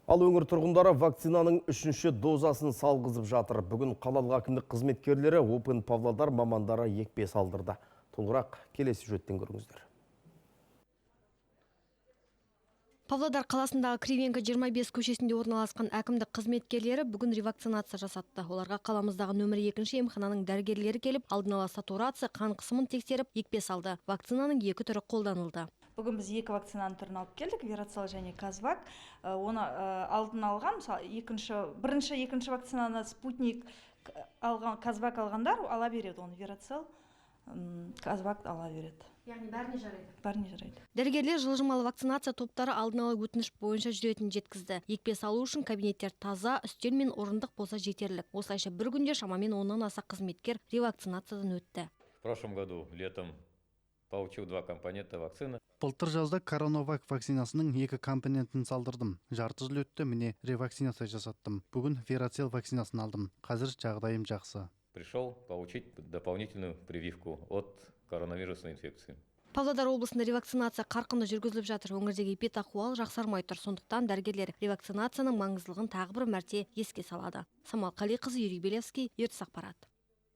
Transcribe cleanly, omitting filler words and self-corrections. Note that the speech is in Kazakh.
Ал өңір тұрғындары вакцинаның үшінші дозасын салғызып жатыр. Бүгін қалалық әкімдік қызметкерлері, Open Павлодар мамандары екпе салдырды. Толығырақ келесі сюжеттен көріңіздер. Павлодар қаласындағы Кривенко 25 көшесінде орналасқан әкімдік қызметкерлері бүгін ревакцинация жасатты. Оларға қаламыздағы нөмірі екінші емхананың дәрігерлері келіп, алдын ала сатурация, қан қысымын тексеріп, екпе салды. Вакцинаның екі түрі қолданылды. Бүгін біз екі вакцинаның түрін алып келдік: Вероцелл және Казвак. Оны алдын алған, мысалы, екінші, бірінші, екінші вакцинаны Спутник алған, Казвак алғандар ала береді оны, Вероцелл, Казвак ала береді. Яғни бәріне жарайды. Бәріне жарайды. Дәрігерлер жылжымалы вакцинация топтары алдын ала өтініш бойынша жүретінін жеткізді. Екпе салу үшін кабинеттер таза, үстел мен орындық болса жетерлік. Осылайша, бір күнде шамамен 10-нан аса қызметкер ревакцинациядан өтті. В прошлом году летом получил два компонента вакцины. Былтыр жазда Коронавак вакцинасының екі компонентін салдырдым. Жарты жыл өтті, міне, ревакцинация жасаттым. Бүгін Вероцелл вакцинасын алдым. Қазір жағдайым жақсы. Пришел получить дополнительную прививку от коронавирусной инфекции. Павлодар облысында ревакцинация қарқынды жүргізіліп жатыр. Өңірдегі эпидахуал жақсармай тұр. Сондықтан дәрігерлер ревакцинацияның маңыздылығын тағы бір мәрте еске салады. Самал Қалиқызы, Юрий Белевский, Ертіс ақпарат.